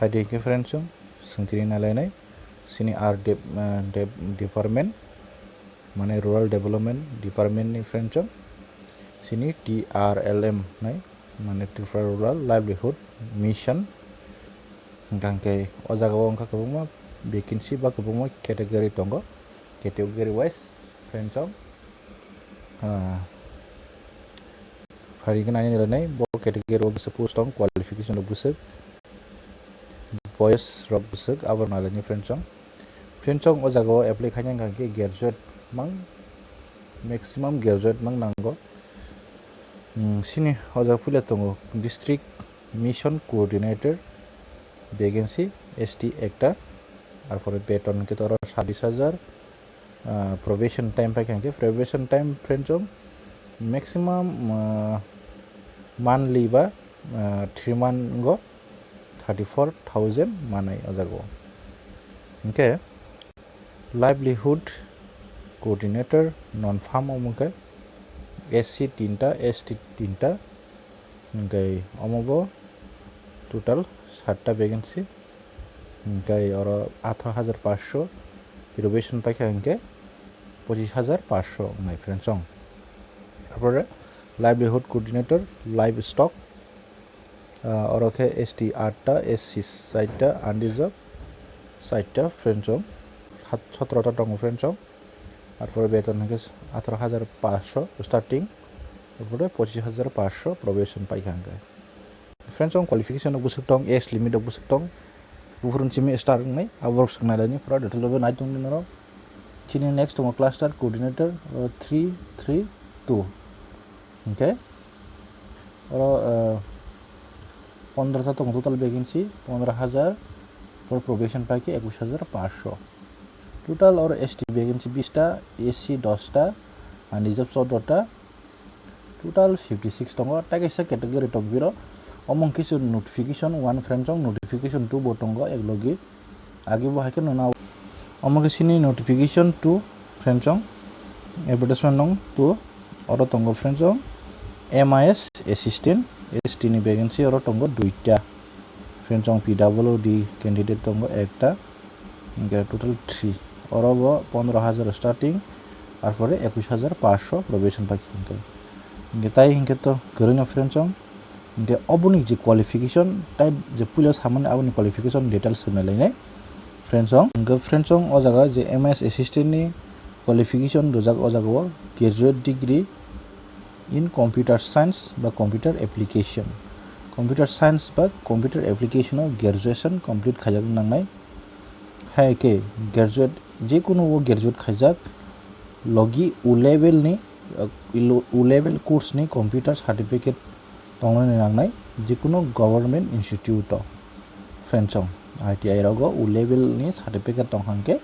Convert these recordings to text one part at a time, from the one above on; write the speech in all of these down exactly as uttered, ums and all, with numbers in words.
Phaidi khe friends chwng swngchini nalainai sini R dep, eh, dep department, mane rural development department ni friends chwng sini T R L M nai, mane Tripura Rural Livelihood Mission. Hingkha hingkhe o jaga o wngkha kwbangma vacancy ba kwbangma category tongo, category wise friends chwng, ah, Phari gwnangni rwnai bo category o bwswk post tong, qualification rok bwswk, boyes rok bwswk, abo nalaini friends chwng. Friends chwng o jaga o apply khaina hwnkha khe graduate mang, maximum graduate mang nango. Hmm, sini o jaga puila tongo district mission coordinator vacancy S T ekta, arpore beton hwnkhe toro sabbish hajar, ah, probation time paikha hwnkhe probation time friends chwng maximum, ah, monthly ba, ah, three month go thirty four thousand manai o jaga o. Hwnkhe livelihood coordinator non farm omo khe S C tinta, S T tinta, hwnkhe omo bo total satta vacancy. Hwnkhe oro atharo hajar paanch sho, probation paikha hwnkhe pochis hajar paanch sho wngnai friends chwng. Arpore livelihood coordinator livestock, ah, oro khe S T atta, S C saita, unreserved saita friends chwng, sat-, sotro ta tongo friends chwng. Arpore beton hwnkhe atharo hajar paanch sho starting, arpore pochis hajar paanch sho probation paikha hwnkhe. Friends, chwng qualification rok bwswk tong, age limit rok bwswk tong, buphuru simi start wngnai, abo rok swk nai laini, pura detail o nai tongdi norok. Chini next tongo cluster coordinator, o three three two. Hwnkhe oro, eh, pondro ta tongo total vacancy, pondro hajar, pore probation paikhe ekwis hajar paanch sho. Total oro S T vacancy bish ta, S C dos ta, unreserved choudo ta, total fifty six tongo, tei kaisa category tongo biro. Omo hwnkhe se notification one friends chwng, notification two bo tongo eklogi. Agi bo hai khe nuna. Omo khe sini notification two friends chwng, advertisement nung two, oro tongo friends chwng M I S assistant, S T ni vacancy oro tongo duita. Friends chwng P W D candidate tongo ekta. Hingke total three. Oro bo pondro hajar starting, arpore ekwis hajar paanch sho probation pai hingke. Hingke tai hingke to kwrwino friends chwng. Hingke oboni je qualification, tai je puila samani aboni qualification details se nai lainai friends chwng. Hingke friends chwng o jaga je M I S assistant ni qualification rijak o jaga o graduate degree in computer science ba computer application. Computer science ba computer application o graduation complete khaijak nangnai. Hai khe graduate, jekunu o graduate khaijak, logi O level ni, uh, ilo-, O level course ni computer certificate tongnani nangnai, jekunu government institute o. Friends chwng, I T I rogo O level ni certificate tong hwnkhe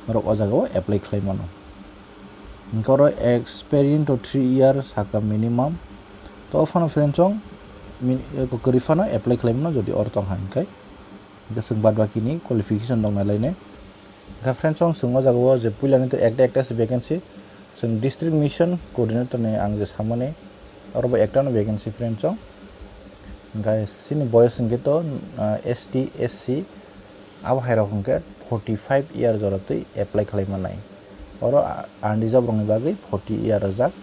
norok o jaga o apply khlai mano. Hwnkhe oro experience to three year saka minimum. To phano friends chwng min-, kwrwi phano apply khlai mano jodi oro tong hwnkhe. Hwnkhe chwng bad baki ni qualification dong nai lainai. Hwnkhe friends chwng, chwng o jaga o je puila ni to ekta ekta se vacancy. Chwng district mission coordinator ni ang je samani oro bo ekta no vacancy friends chwng. Hwnkhe chini boyos hwnkhe to, ah, S T, S C abo hai rok hwnkhe forty five year jora twi apply khlai manai. Oro, ah, unreserved rok ni bagwi forty year rijak.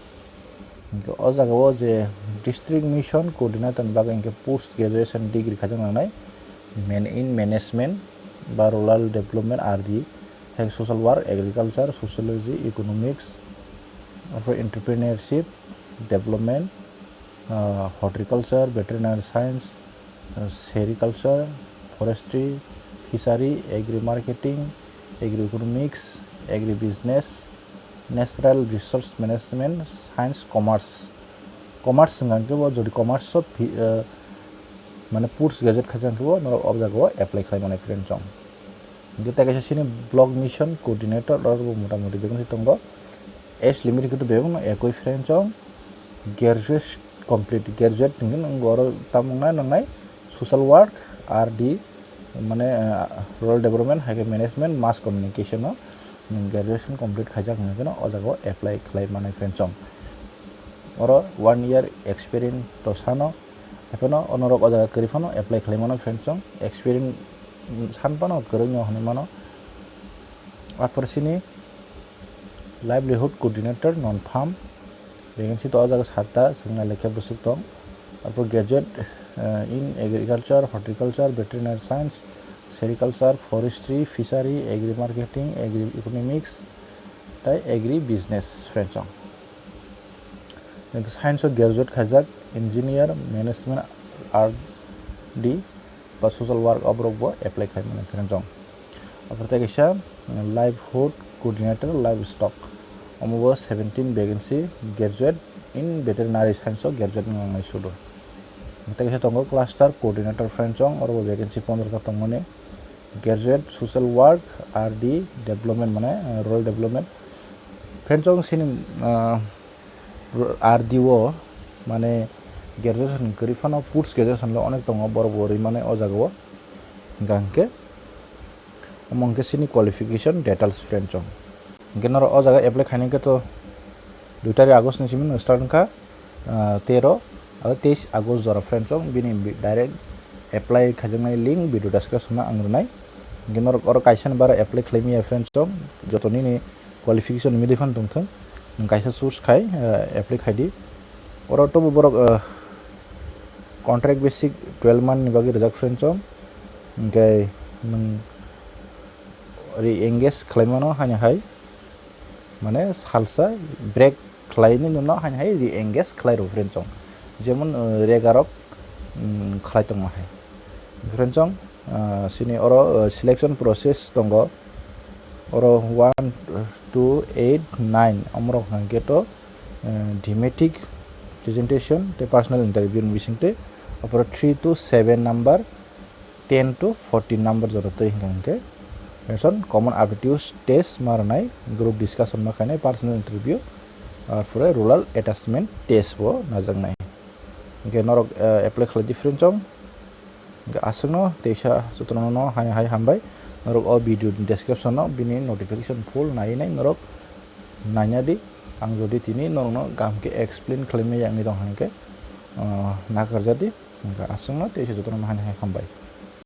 Hingke o jaga o je district mission coordinator ni bagwi hingke post graduation degree khaijak nangnai, man in management ba rural development R D, hai social work, agriculture, sociology, economics, arpore entrepreneurship, development, ah, horticulture, veterinary science, sericulture, forestry, fishery, agri marketing, agri economics, agri business, natural resource management, science, commerce. Commerce hwnkha khe bo jodi commerce o phi-, eh, mane post graduate khaijak khe bo norok o jaga o apply khlai mani friend chwng. Hingke tai kaisa sini block mission coordinator oro bo mota moti vacancy tongo. Age limit hingke to bebak no ekoi friend chwng, graduate complete, graduate hingke nang oro tamo nai nang nai social work, R D, mane, ah, rural development, hai khe management, mass communication o nang graduation complete khaijak hingke no o jaga o apply khlai mani friend chwng. Oro one year experience to sano, ekheno onorok o jaga kwrwi phano apply khlai mano friend chwng, experience sanphano kwrwngno hwnwi mano. Arpore sini livelihood coordinator non farm vacancy to o jaga satta, swngnai lekha bwswk tong. Arpore graduate, eh, in agriculture, horticulture, veterinary science, sericulture, forestry, fishery, agri marketing, agri economics, tai agri business, friends, chong. Science o graduate khaijak engineer, management, R D ba social work, oborok bo apply khaimani, friends, chong. Arpore tei kaisa, eh, livelihood coordinator, livestock, omo bo seventeen vacancy, graduate in veterinary science o graduate wng nangnai sudu. Tei kaisa tongo cluster coordinator, friends, chong, oro bo vacancy pondro ta tongmani, graduate social work, R D development, mane, eh, rural development. Friends, chong, sini, ah, R D o, mane, graduation kwrwi phano post graduation lo onek tongo, borok bo rwi mane o jaga o. Hingka hingke, omo hingke sini qualification details, friends, chong. Hingke norok o jaga apply khainai khe to dui tarik August ni simi start wngkha, ah, tero aro teis August jora, friends, chong, bini bi-, direct apply khaijaknai link video description o ang rwnai. Hingke norok oro kaisa ni bara apply khlai maya, friends, chong, joto nini qualification mili phan tongthung, nwng kaisa choose khai, ah, apply khaidi. Oro tobo borok, ah, contract basic twelve month ni bagwi rijak, friends, chong, hingke nwng re-engage khlaimano haino hai, mane salsa break khlaini nono haino hai re-engage khlai rw, friends, chong, jemon, uh, regarok, um, khlai tongma hai, friends, chong, uh, sini oro, uh, selection process tongo, oro one, two, eight, nine omorok hwnkhe to, uh, thematic presentation tei personal interview ni bisingtwi, aporo three to seven number, ten to fourteen number joto twi hwnka hwnkhe, mention common aptitude test ma rwnai, group discussion ma khainai, personal interview, arpore rural attachment test bo najaknai. Hwnkhe norok, eh, apply khlai di, friends, chong. Hwnkhe aswkno teisa jotono no haino hai hambai. Norok o video description o bini notification full nai nai norok naina di. Ang jodi tini norokno kaham khe explain khlai maya wngwi tong kha hwnkhe, eh, nakarja di. Hwnkhe aswkno teisa jotono no haino hai hambai.